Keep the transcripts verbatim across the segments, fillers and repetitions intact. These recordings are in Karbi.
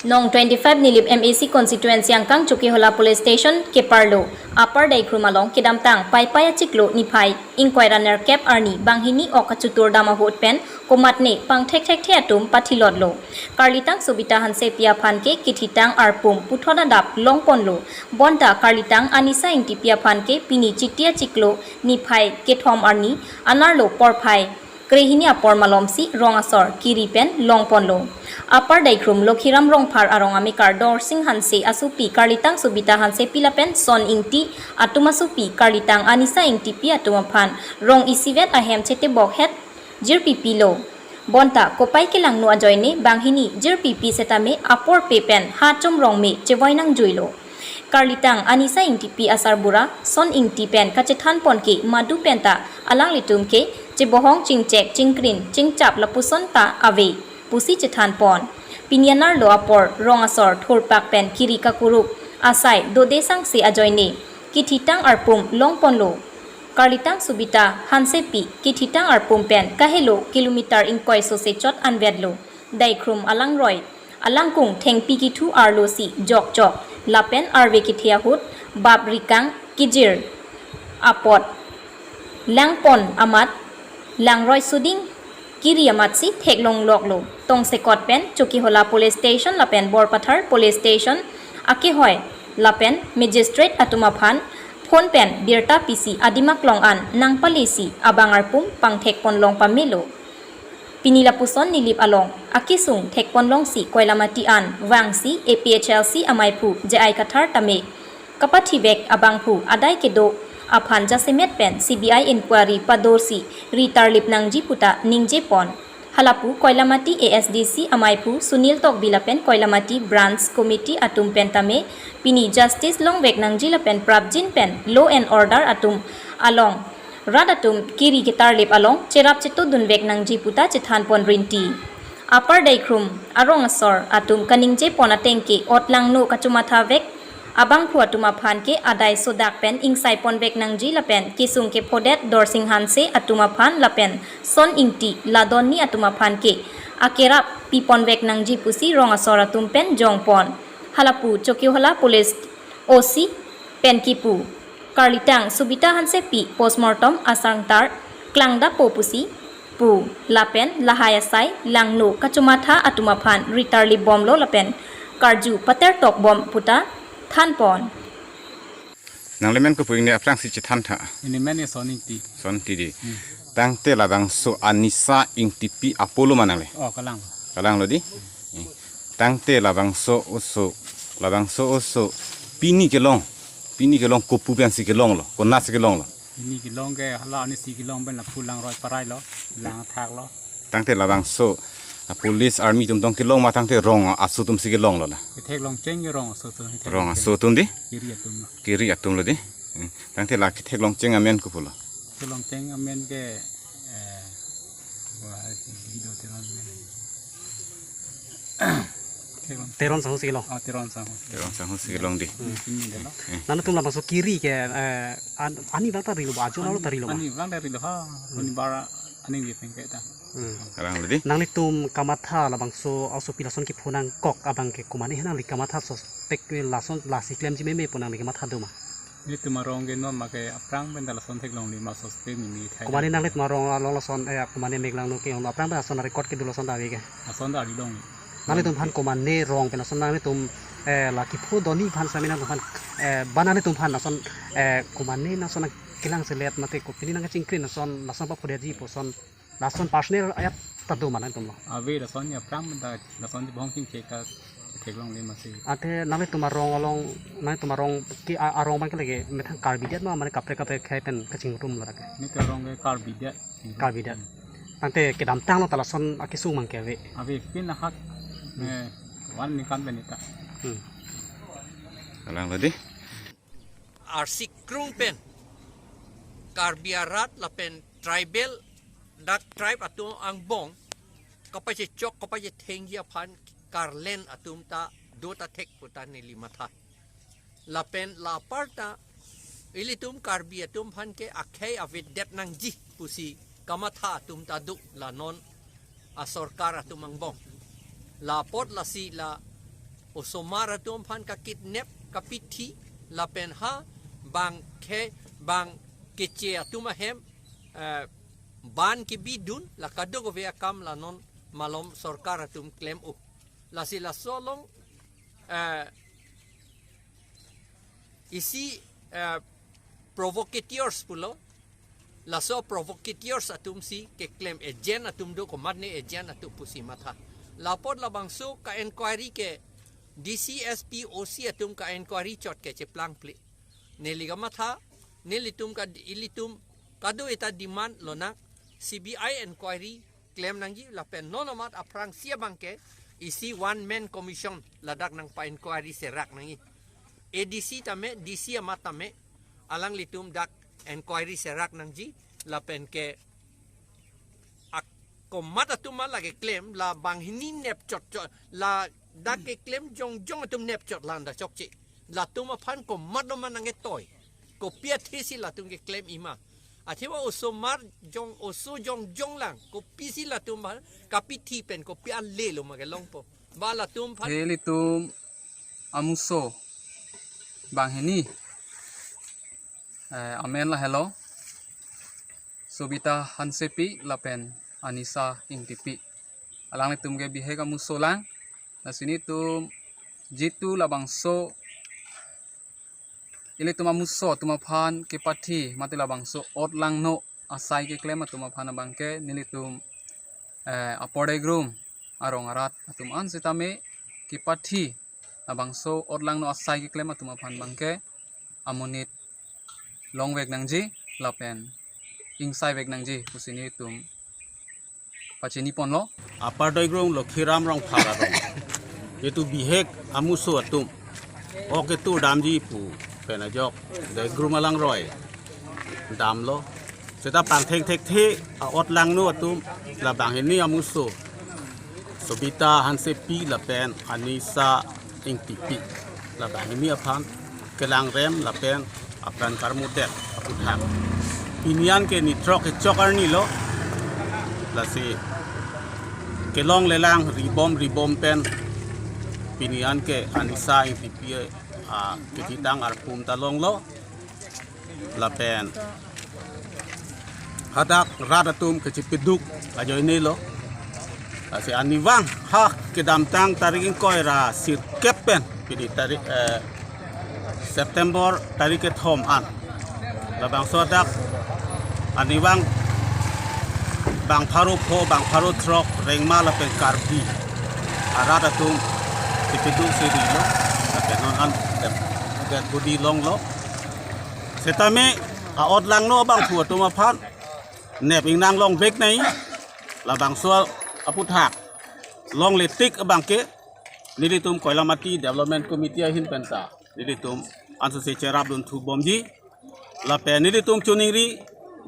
Nong twenty-five Nilip M A C constituency angkang Chokihola Police Station keparlo Upper Daikhrum along kedamtang Paipai achiklo niphai ingkoi ra nerkep arni banghini ok kachutur dam ahut pen komatne pangthekthekthe atum pathilotlo. Karlitang Sobita Hansepi aphan ke kithitang arpum puthot adap longponlo. Bonta Karlitang Anisa Ingtipi aphan ke pini Chiti achiklo niphai kethom arni anerlo porphai krehini apor malomsi rong asor kiri pen longponlo. Upper Daikhrum Lokhiram Rongphar arong amekar Dorsing Hanse asopi Karlitang Sobita Hansepi lapen Son Ingti atum asopi Karlitang Anisa Ingtipi atum aphan rong isivet ahem chetebokhet jirpipilo. Bonta kopai kelangno ajoine banghini jirpipi setame aporpe pen ha chomrong me chevoi nangjuilo. Karlitang Anisa Ingtipi asarbura Son Ingti pen kachethanpon ke madu penta alanglitum ke chebohong chingchek chingkrin chingchap lapuson ta ave pusi chethanpon. Pini anerlo apor rong asor thurpak pen kiri kakuruk asai dode sangse ajoine kithitang arpum longponlo. Karlitang Sobita Hansepi kithitang arpum pen kahelo kilometer ingkoi sose chot anvetlo. Daikhrum alangroi alangkung thengpi kithu arlosi jokjok lapen arve kethe ahut bap rikang kijir apot langpon amat langroi suding kiri amatsi theklongloklo. Tongsekot pen Chokihola Police Station lapen Borpathar Police Station akehoi lapen magistrate atum aphan phone pen birta pisi adim aklong an nangpalesi abang arpum pangthekponlong pamelo. Pini lapuson Nilip along akesung thekponlongsi Koilamati an vangsi A P H L C amaiphu J I Kathar tame kapathivek abangphu adai kedo aphan jasemet pen C B I inquiry padorsi ri tarlip nangji puta ningjepon. Halapu Koilamati A S D C amaiphu Sunil Tokbi lapen Koilamati Branch Committee atum pen tame pini justice longvek nangji lapen prapjin pen law and order atum along rat atum kiri ketarlip along cherap chetudunvek nangji puta chethanpon rinti. Upper Daikhrum arong asor atum kaningjepon ateng ke otlangno kachomathavek abangphu atum aphan ke adai sodak pen ingsaiponvek nangji lapen kesung kephodet Dorsing Hanse atum aphan lapen Son Ingti ladonni atum aphan ke akerap piponvek nangji pusi rong asor atum pen jongpon. Halapu Chokihola Police O C pen kipu Karlitang Sobita Hansepi postmortem asangtar klangdapo pusi pu lapen lahai asai langno kachomatha atum aphan ri tarlipbomlo lapen karju patertokbom puta thanpon. Nangli men kopu, ingni aphrangsi chethantha? Ingni men ke Son Ingti. Son Ingti dei. Hmm. Tangte labangso Anisa Ingtipi apolo ma nangli? Oh, kalang. Kalanglo dei. Hmm. Tangte labangso oso, labangso oso pini kelong, pini kelong kopu pensi kelonglo, konatsi kelonglo? Pini kelong ke hala arnisi kelong pen lapu langroi parailo, lang athaklo. Tangte labangso, ah, police army atum tong kelong ma tangte rong aso atumsi kelonglo la? Ketheklongcheng ke rong aso atum, ketheklongcheng. Rong aso atum dei? Kiri atumlo. Kiri atumlo dei? Hmm. Tangte la ketheklongcheng amen kopulo? Ketheklongcheng amen ke, eh, wah, video Teron amen. Ketheklong- Teron sangho si kelong. Oh, Teron sangho. Teron sangho si kelong dei. Hmm. Pini dei lo. Hmm. Nangtum labangso kiri ke, eh, an-, ani abang ta rilo ba, ajo nalo ta rilo ba? Ani abang ta rilo ha. Hmm. Ani bara ani di pengke ta. Hmm. Kalanglo dei. Nanglitum kamatha labangso asopi lason kepho nangkok abang ke komatne nangli kamatha suspect ke lason lasi klemji meme pu nangli kamatha do ma? Nelitum arong ke non ma ke aphrang pen ta lason theklongle ma suspect meme thai. Komatne nanglitum arong along lason, eh, komatne meklangno ke aphrang pen lason record kedo lason ta ave ke? Lason ta ave long. Nanglitum aphan komatne rong pen lason nanglitum, eh, la kepho donni aphan sami nanglitum aphan, eh, ba nanglitum aphan lason, eh, komatne lason kelang selet mate kopine nangkachingkrin lason, lason paphodetji pu lason, lason personal ayat ta do ma nangtumlo? Ave lason ya pram ta lason di bong chingchek ta theklongle masi. Ante nanglitum arong along, nanglitum arong ke a-, arong abang ke lake methang Karbi det ma mane kaprek kaprek akhei pen kachingrumlo lake? Nelitum arong ke Karbi det. Karbi det. Tangte kedamtanglo ta lason akesung abang ke ave? Ave pini ahak, hmm, eh, one ningkan pen ta. Hmm. Kalanglo dei. Arsik krung pen Karbi arat lapen tribal dak tribe atum angbong kapachechok kapachethengji aphan karlen atum ta do ta thek pu ta neli matha. Lapen la apar ta ilitum Karbi atum aphan ke akhei avedet nangji pusi kamatha atum ta do la non asorkar atum angbong. La apot lasi la osomar atum aphan kakidnap, kapithi, lapen ha bang ke, bang keche atum ahem, eh, ban kebidun, la kadokave akam la non malom sorkar atum klem-o. Lasi laso along, eh, isi, eh, provocateurs pulo, laso provocateurs atum si keklem, agent atum do, komatne agent atum pusi matha. La apot labangso ka-enquiry ke D C, S P, O C atum ka-enquiry chot ke cheplangple. Neli kamatha, nelitum ka, ilitum kado-eta demand lonang, C B I enquiry klem nangji, lapen non amat aphrangsi abang ke isi one man commission ladak nangpa-enquiry serak nangji. A D C tame, D C amat tame, alanglitum dak enquiry serak nangji, lapen ke ak-, komat atum ma lake klem, la banghini nepchot chot, ladak keklem jongjong atum nepchot landa chokche. Latum aphan komat do ma nangketoi. Kopi athe si latum keklem-i ma. Athema osomar jong, oso jongjong lang. Kopisi latum aphan kapithi pen kopi ale lo ma kelongpo. Ba latum aphan. Ilitum amuso banghini, eh, amen lahelo Sobita Hansepi lapen Anisa Ingtipi. Alanglitum ke bihek amuso lang. Lasi nelitum jitu labangso ilitum amuso atum aphan kepathi mate labangso otlangno asai keklem atum aphan abang ke nelitum, eh, Upper Degrum arong arat atum an sitame kepathi labangso otlangno asai keklem atum aphan abang ke amonit longvek nangji lapen ingsaivek nangji pusi nelitum pachini ponlo. Upper Degrum Lokhiram Rongphar arong, jitu bihek amuso atum ok ketur damji pu pen ajok Degrum alangroi damlo. Seta pangthengthekthe a-otlangno atum la banghini amuso Sobita Hansepi lapen Anisa Ingtipi, la banghini aphan kelangrem lapen apran karmudet aputhak. Pini an ke nithrok kechok arni lo. Lasi kelong lelang ribom ribom pen pini an ke Anisa Ingtipi, ah, kethitang arpum ta longlo. Lapen hadak rat atum kachipiduk ajoine lo. Lasi arnivang ha kedamtang tarik ingkoi ra sirkep pen pini tarik, eh, September tarik kethom an, labangso hadak arnivang bang pharo pho, bang pharo throk, Rengma lapen Karbi arat atum kachipiduk si rilo. Lapen non an dead body longlo. Setame a-otlangno abangphu atum aphan nep ingnang longvek nangji, labangso aputhak longle tik abang ke nelitum Koilamati Development Committee ahin pen ta nelitum ansose cherapdun thubomji. Lapen nelitum choningri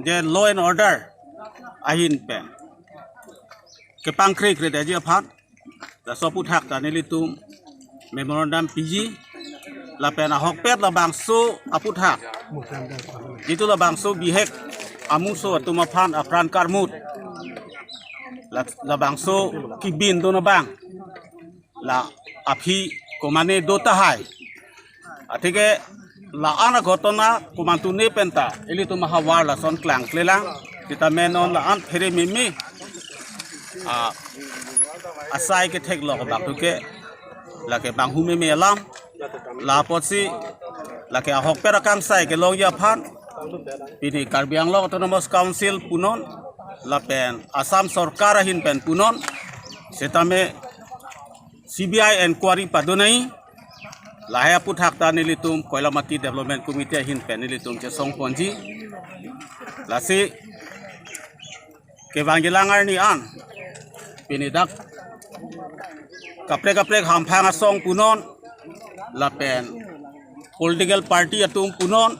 je law and order ahin pen kepangkrekredetji aphan laso aputhak ta nelitum memorandum piji. Lapen ahokpet labangso aputhak, jitu labangso bihek amuso atum aphan apran karmut, la, labangso kebindun abang la aphi komane do tahai. Atheke la-an aghotona komantu ne pen ta ilitum ahavar lason klangklelang. Sitame non la-an phere meme, ah, asai ketheklok abang tu ke lake banghu meme alam. La apotsi lake ahokpet akangsai kelongji aphan pini Karbi Anglong Autonomous Council punon lapen Assam Sorkar ahin pen punon, setame C B I enquiry pado nangji. Lahai aputhak ta nelitum Koilamati Development Committee ahin pen nelitum chesong ponji. Lasi kevangjilang arni an pini dak kaprek kaprek hamphang asong punon lapen political party atum punon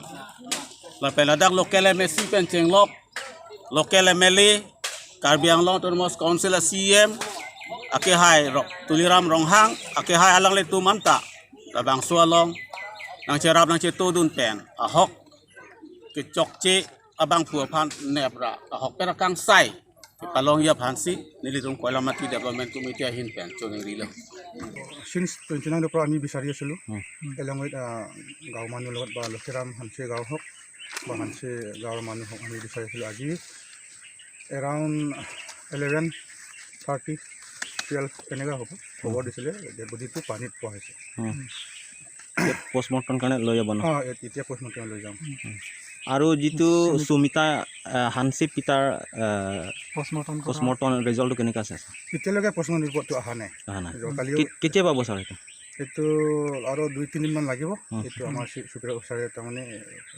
lapen ladak local M A C pen chenglok, local M L A, Karbi Anglong Autonomous Council a C E M, akehai Ro-, Tuliram Ronghang, akehai alanglitum anta labangso along nangcherap nangchetodun pen ahok kechokche abangphu aphan nep ra ahokpet akangsai palongji aphansi nelitum Koilamati Development Committee ahin pen choningrilo. Since twenty nine পৰা আমি বিচাৰি আছিলোঁ। Along with গাঁও মানুহ লগত বা লক্ষীৰাম হানচে গাঁও হওক বা হানচে গাঁৱৰ মানুহ হওক, আমি বিচাৰি আছিলোঁ। আজি around eleven thirty, twelve এনেকুৱা হ'ব, খবৰ দিছিলে যে ডেড বডিটো পানীত পোৱা হৈছে। পোষ্টমৰ্টম কাৰণে লৈ যাব ন? অ, এ- এতিয়া পোষ্টমৰ্টম লৈ যাম। আৰু যিটো সুমিতা, আহ, হানচি পিতাৰ, আহ, পোষ্টমৰ্টম কৰা। পোষ্টমৰ্টম ৰিজাল্টটো কেনেকুৱা আছে? এতিয়ালৈকে পোষ্টমৰ্টম ৰিপৰ্টটো অহা নাই। অহা নাই। কালিও কে- কেতিয়া পাব ছাৰ এইটো? এইটো আৰু দুই তিনিদিনমান লাগিব। এইটো আমাৰ চি- চুপিৰিয়ৰ অফিচাৰে তাৰমানে,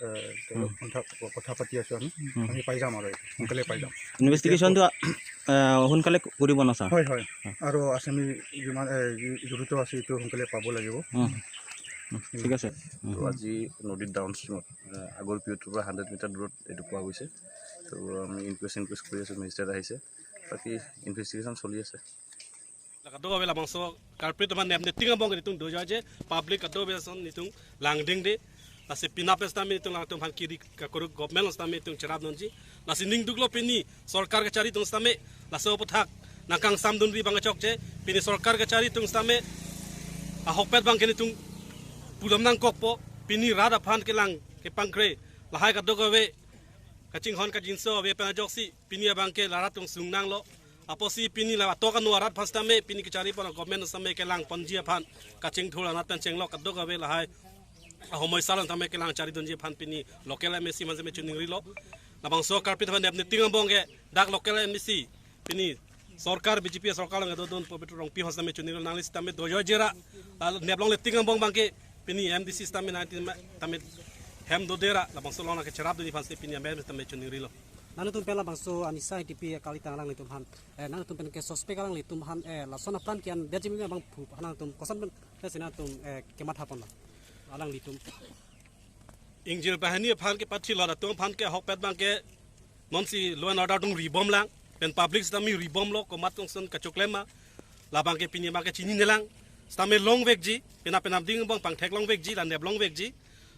আহ, তেওঁলোক কথা কথা পাতি আছোঁ আমি। আমি পাই যাম আৰু এইটো, সোনকালে পাই যাম। ইনভেষ্টিগেশ্যনটো, আহ, সোনকালে কৰিব ন ছাৰ? হয়, হয়। আৰু আছামী যিমান, এ, যি- জড়িত আছে, এইটো সোনকালে পাব লাগিব। ঠিক আছে। তো আজি নদীৰ ডাউনষ্ট্ৰীমত, আহ, আগৰ পিউটোৰ পৰা হাণ্ড্ৰেড মিটাৰ দূৰত এইটো পোৱা গৈছে। তো আমি ইনকুৱেষ্ট ইনকুৱেষ্ট কৰি আছোঁ, মেজিষ্ট্ৰেট আহিছে, বাকী ইনভেষ্টিগেশ্যন চলি আছে। Kadokave labangso karpet teman nep neting abang ke netum dojoijeje, public kadokave ason netum langdingde. Lasi penap sitame netum alangtum aphan kiri kakoruk government sitame netum cherapdunji. Lasi ningduklo pini sorkar kachari atum sitame laso aputhak nangkangsamdunri abang chokche. Pini sorkar kachari atum sitame ahokpet abang ke netum pudam nangkokpo. Pini rat aphan kelang kepangkre lahai kadokave kachinghon kachinso ave pen ajoksi pini abang ke la rat atum sungnanglo. Apotsi pini la atok anu arat aphan sitame pini kachari pon government sitame kelangponji aphan kachingthur anat pen chenglok kadokave lahai ahomoisal sitame kelang charidunji aphan pini local M A C aphan sitame choningrilo. Labangso karpet teman nep neting abang ke dak local M A C pini sorkar B J P sorkar along dodun Pobitro Rongpi aphan sitame choningrilo, nangli sitame dojoijera. Lalu nep longle ting abang abang ke pini M D C sitame nangli sitame hem dodera, labangso along nangkecherapdunji aphan sitame pini amen sitame choningrilo. Nangtum pen labangso anisa H T P kalitang alanglitum aphan, eh, nangtum pen ke suspect alanglitum aphan, eh, lason apran kian berjim abangphu nangtum koson pen, eh, si nangtum, eh, kemathapon alanglitum. Ingjir banghini aphan kepathilot atum aphan ke ahokpet abang ke nonsi law and order atum ribomlang, pen public sitame ribomlo, komat kongson kachoklem ma, labang ke pini abang ke chininelang, sitame longvekji, penap penap ding abang pangthek longvekji, la nep longvekji,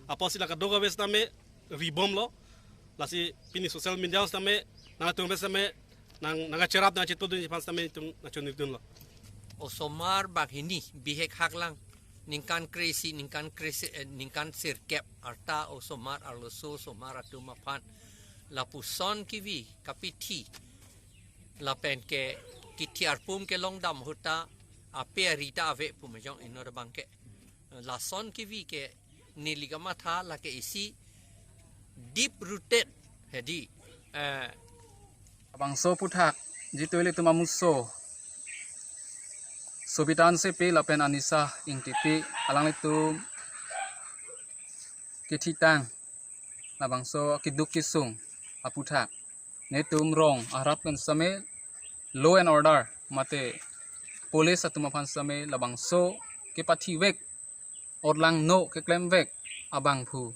apotsi la kadokave sitame ribomlo. Lasi pini social media sitame nangtum sitame nang nangkacherap nangchetodunji aphan sitame netum nangchoningridunlo. Osomar banghini bihek haklang, ningkan kre-isi, ningkan kre-isi, eh, ningkan sirkep arta osomar arloso osomar atum aphan lapuson kevi kapithi lapen ke kithi arpum kelong dam ahut ta ape ari ta ave pu majong inut abang ke. Lason kevi ke neli kamatha lake isi deep rooted hedi, eh, labangso aputhak jitu ilitum amuso Sobita Hansepi lapen Anisa Engtipi alanglitum kethitang labangso keduk kesung aputhak netum rong arat pen sitame law and order mate police atum aphan sitame labangso kepathivek, orlangno keklemvek abangphu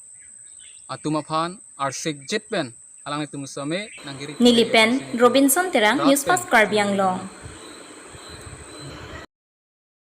atum aphan arsikjit pen alanglitum sitame nangkiri. Neli pen Robinson Terang, News Fast Karbi Anglong.